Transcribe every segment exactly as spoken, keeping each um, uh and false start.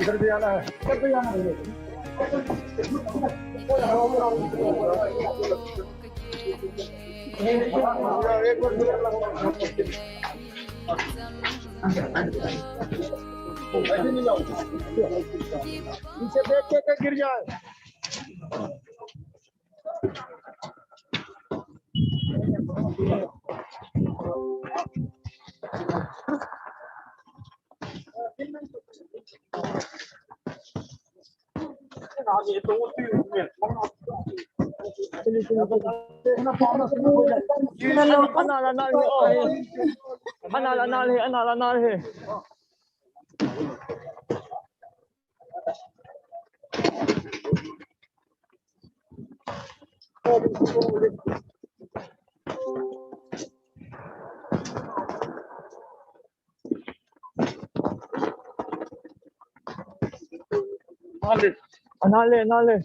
इधर भी आना है, इधर भी आना है। पीछे देख के, के गिर जाए। Anale, anale.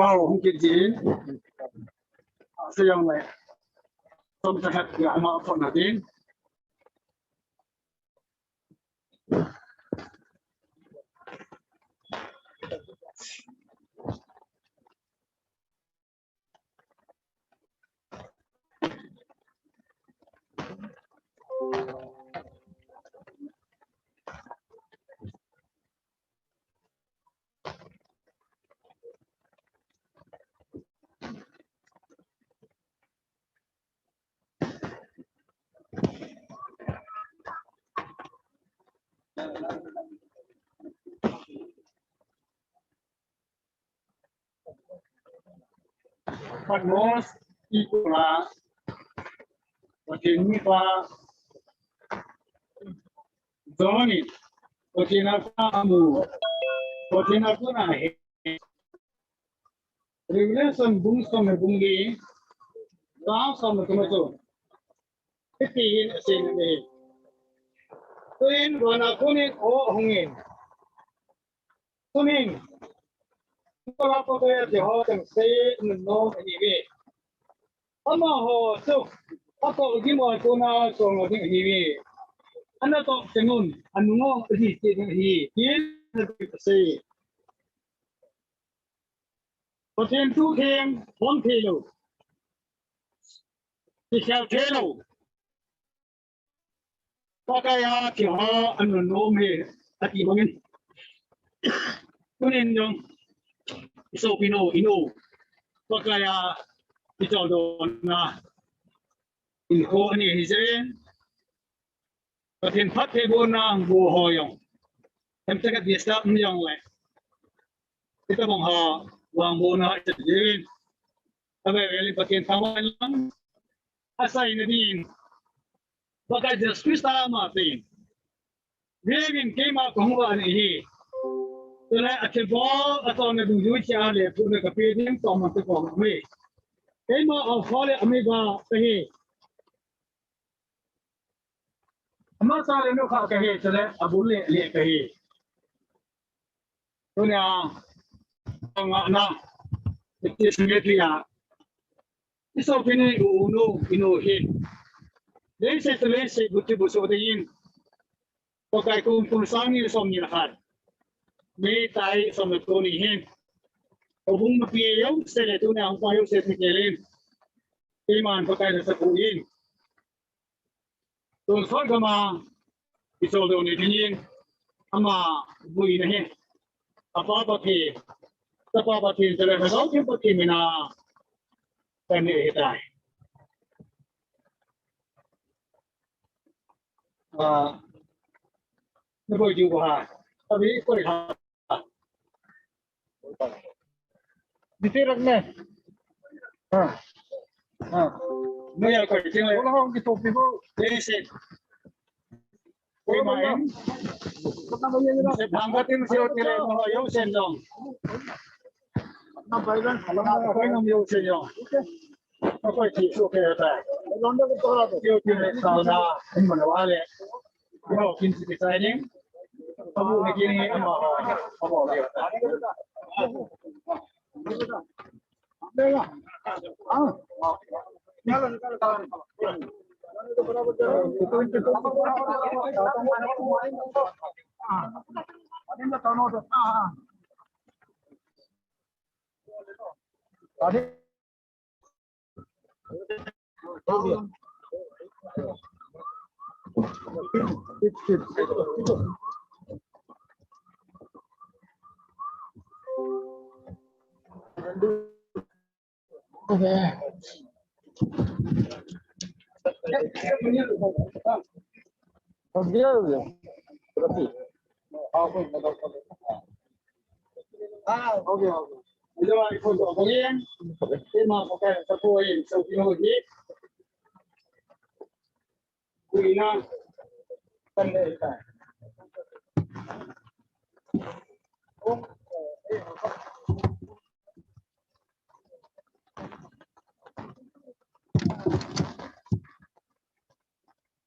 Pau hung kit jin. Siyang le. Som sa hat ya ma ko na din. Patmos, Ipura, Patinipa, Zoni, Patinapa Amu, Patinapuna, Revelation bung som le bung li, chang som le thum a chun, hiti hin asei in ahi. Tuin vana konin aw ahungin, tunin, Pakai a thilse ho chengse anunnom ahiuve. Amaho chu akou gim a kona chonglou ding ahiuve. Anatoh teng un anunnom ahi cheh ding ahi, tin asei. Pathen thu theng hon theilou, kikhel theilou, Pakai a thilse ho anunnom hi ati bangin, tunin jong i sopinu, inu, Pakai a i choldohna hinkho ani hi jeh in, Pathen phattheibohna bu ho jong, hemchaka disturb um jongle, hitabang ho vangbohna i chan ding in, avel vel in Pathen thangvah in lang, asaina ding in, Pakai Jesu Christa ama pen, vevin keima kahung vah in ahi. Chule athilbol achonna dungjui cheh a le phuhna kapeh ding chomman kakom uve. Keima aw kho le ameiva kahi. Amasa le nukha kahi, chule abul le leh kahi. Tunia, ngahna, iti sung iti a, i sopinu, i unu, i nu hi, leiset, leiset, buti buso dingin, Pakai kum kum sang ni som ni le khat, May tai som le ko ni hin, houbung nupi jouse le tunia hung pa jouse ni kelin, keiman Pakai le sapu in, tonsot gam a i choldo ni dingin, ama vuina hi, apa Pathen, Chapa Pathen, chule Lhagao Theng Pathen mina kanei ahitai. Ah, naboi diu ham? Abi koi ham? Dite ragme. Ha. Ha. Noi a koi ting le. Bola hong kitopi bo. Dei se. Koi ma em. Se bhang ka ting se o tile mo yo sen jong. Na bai ban. Na koi nam yo sen jong. Koi ti so ke ta. Yo ti le sa na. Mo na wa le. Yo kin ti sa ni. Abu ni kini ama. Abu ni.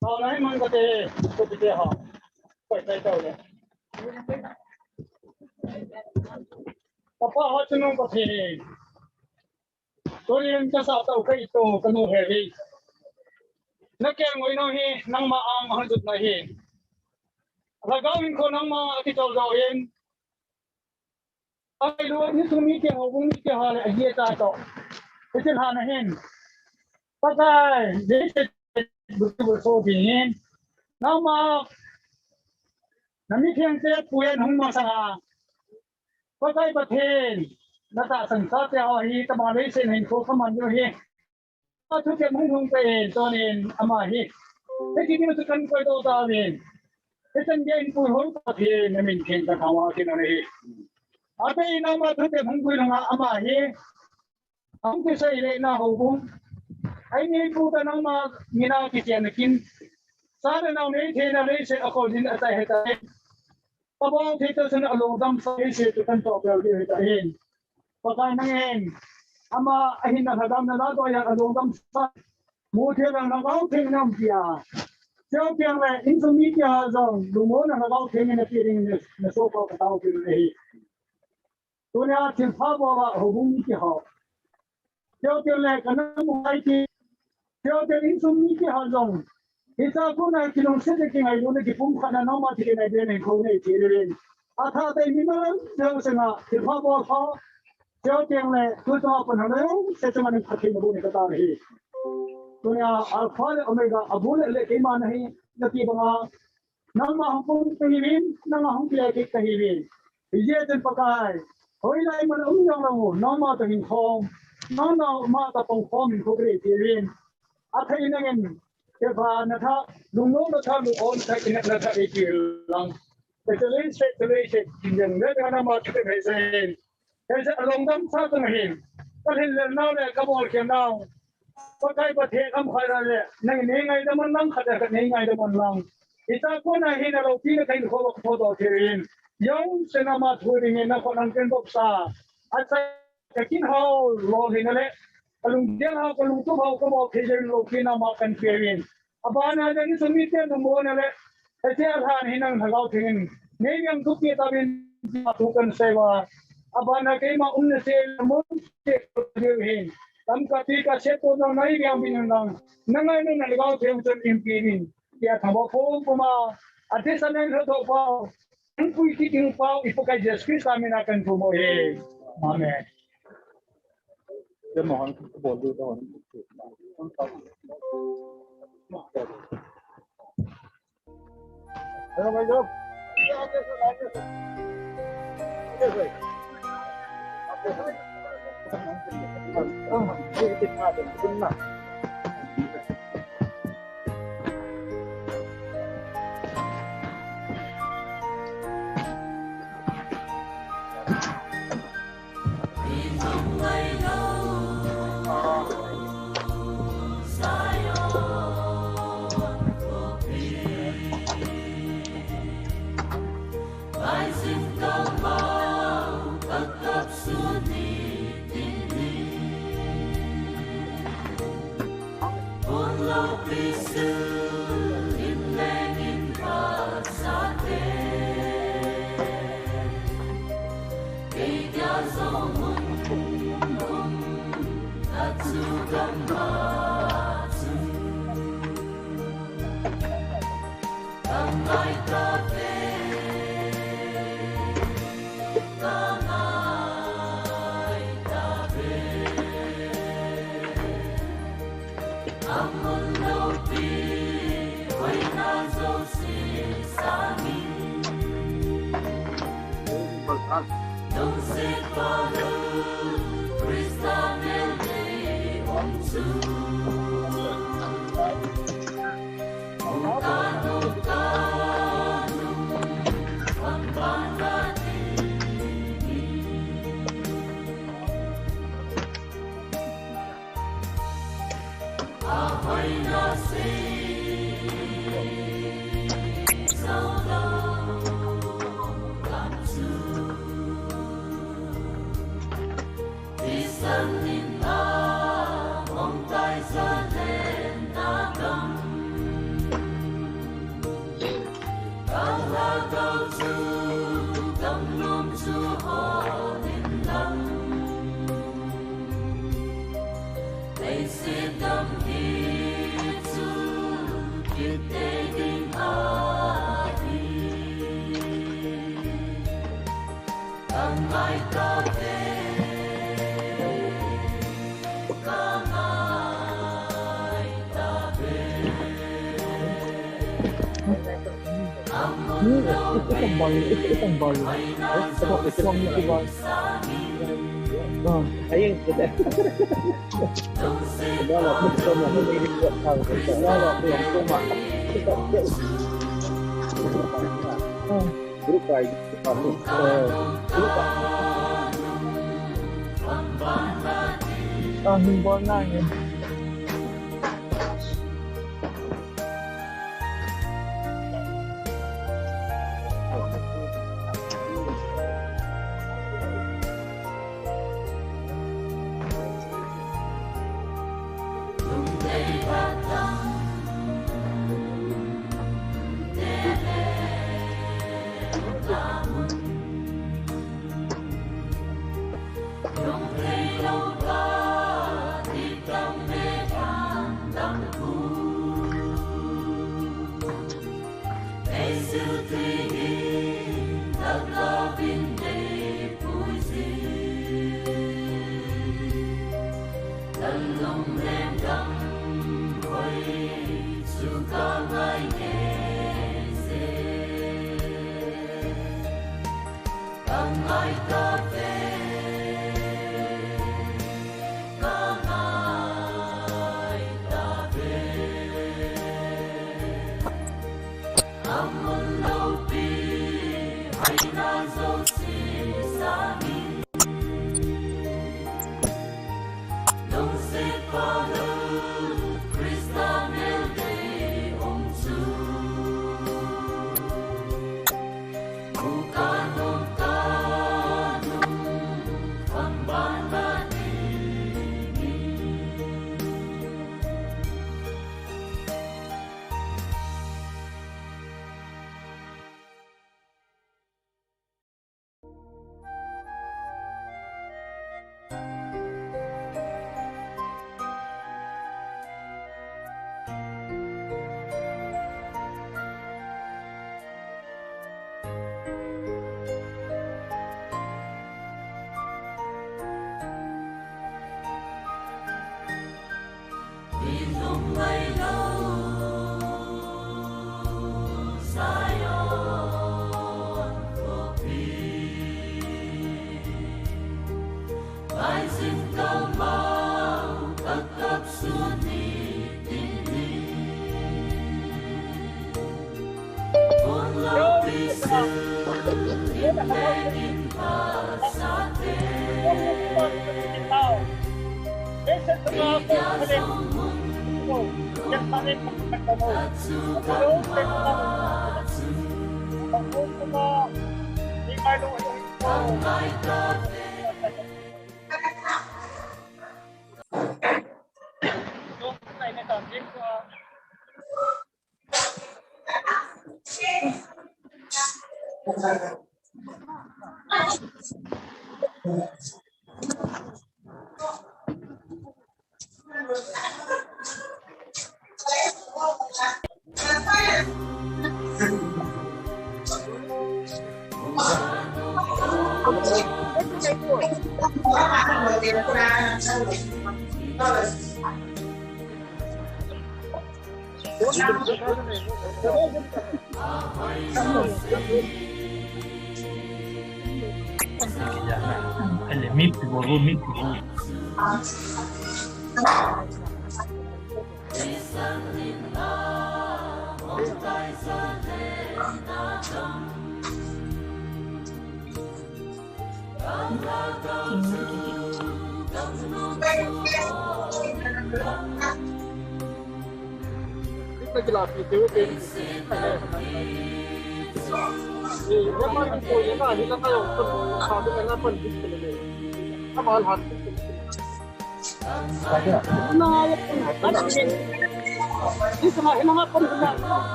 Tao nai man ka te, ko te ha. Koi tai tao le. Papa ho chunung ko the. Tunin kasa tao kai to kanu he hi. Na kengoi nau hi nangma ang hon jut na hi. Lhagao hinkho nangma akichol jao hin. Ai lo ni tu mi te ho bung mi te ha le ahi ta to. Hitin ha na hin. Pakai, ni te bu bu so bi hin. Nangma na mi theng te puyen hung ma sa ha. Pakai Pathen, na tahsan chate ho hi, tama leiset hinkho kaman diu hi. Athu te hung hung pe in, tunin ama hi. Hiti diu chu kan koi doh tauvin. Hichan geiya in puihoi Pathen, na min theng kathangvah kit in ahi. Ate in ama thu te hung pui langa ama hi. Hung kisei le na houbung. Ai ni pu ta nangma mina kichen kin. Sa le nau nei thei na leiset a kol din a tai he tai. Ka bol thei ta chun a lungdam sa leiset tu kan to bel di he tai hin. Pakai nangin, ama ahin na lhadam na la doh ya along dam sa. Mu thei lang na gao thei nam pia. Cheu tiang le, insung mi tia jong, lungmon na gao thei na pi ding na, na so pa ka tao pi na hi. Tunia thil pha bol a houbung mi ti ho. Cheu tiang le, ka na mu ai ti. Cheu tiang insung mi ti ho jong. Hicha kona kilungset le kingailutna kipumkhatna nangma thei na be nei kho nei ti le. Atha te mi ma lang, cheu se na, thil pha bol ho. Cheu tiang le, tu chunga pan hang le, se chunga ning Pathen na bu ni ka ta hi. Tunia Alpha le Omega, a bu le le keima na hi, na ti banga. Nangma hung pung ka hi vin, nangma hung pia ki ka hi vin. Ije ten Pakai, hoilai man um jong lo, nangma ta hin khom, nangma ta pung khom hin khop le ti vin. Athei nangin, ke ba na tha, lungno na tha, lungno na tha, kinep na tha, e ki lang. Te te le se, te le se, kin jeng ne, nangma te te se. Kei se along dam sa tang hin. Ka hin le nau le ka bol ke nau. Pakai Pathen am khai ra le. Nang nei ngaidam man lang khat le khat nei ngaidam man lang. Hicha kona hin alo pi na kahin kho kho to thei hin. Jong se na ma thu ding na kho nang ken bok sa. Acha ka kin hao lo hin le. Ka lungdel hao ka lungtup hao ka bol thei jeng lo pi na ma kan pe hin. Abana jong insung mite nung mo na le, ete alhan hinang lhagao thengin, nei yang thupi tabin, thu kan sei uva. Abana keima umna se, mun se, hin. Tam ka pi ka se to nang nai yang bin nang, nang ai nang lhagao theng chun in pi bin. Tia thabo pum puma, ati sa nang lhagao pau. An pui ti ding pau i Pakai Jesu Christa mina kan thum u ahi. Amen. Grupo aí, grupo. Ah, não vou não.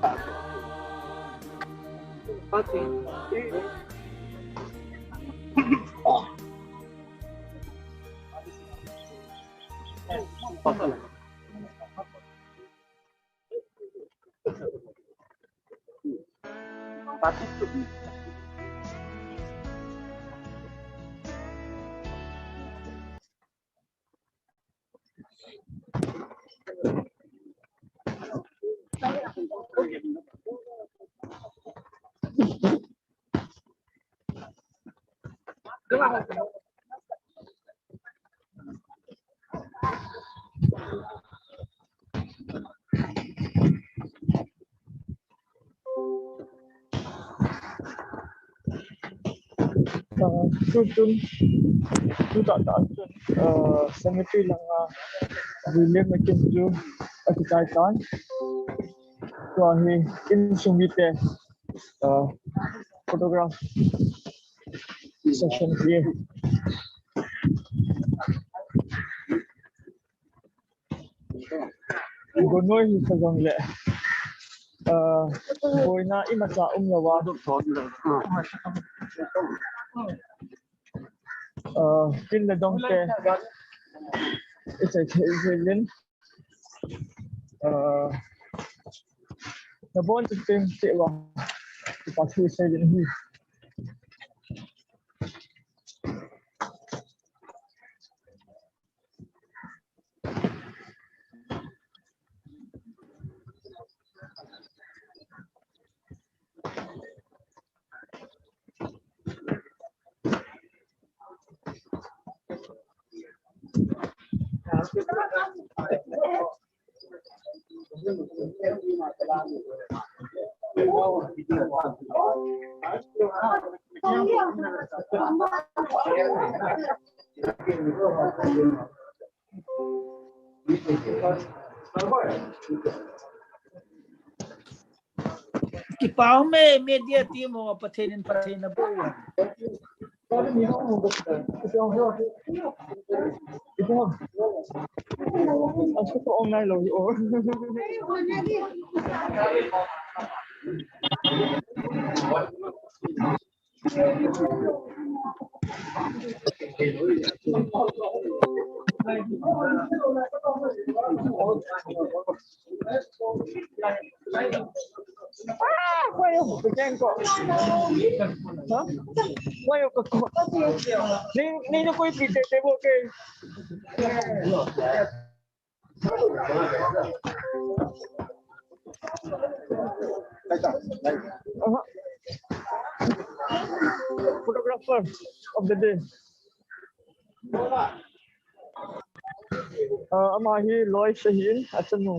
Ah, tu chun, tu tah tah chun, ah, cemetery langa William McKim chu akichai tan. Tua hi insung mite, ah, photograph session hi. Gonoi hi kha jongle, ah, boina imacha umlou a, ah, kin le dong te isei thei jeh in, ah, nabon cheh cheh uva, kipa thu sei ding ahi. Kipa ume, media team ho, Pathen in phatthei nabol uhen. Uh-huh. Photographer of the day. Uh, ama hi Lois ahin, achanu.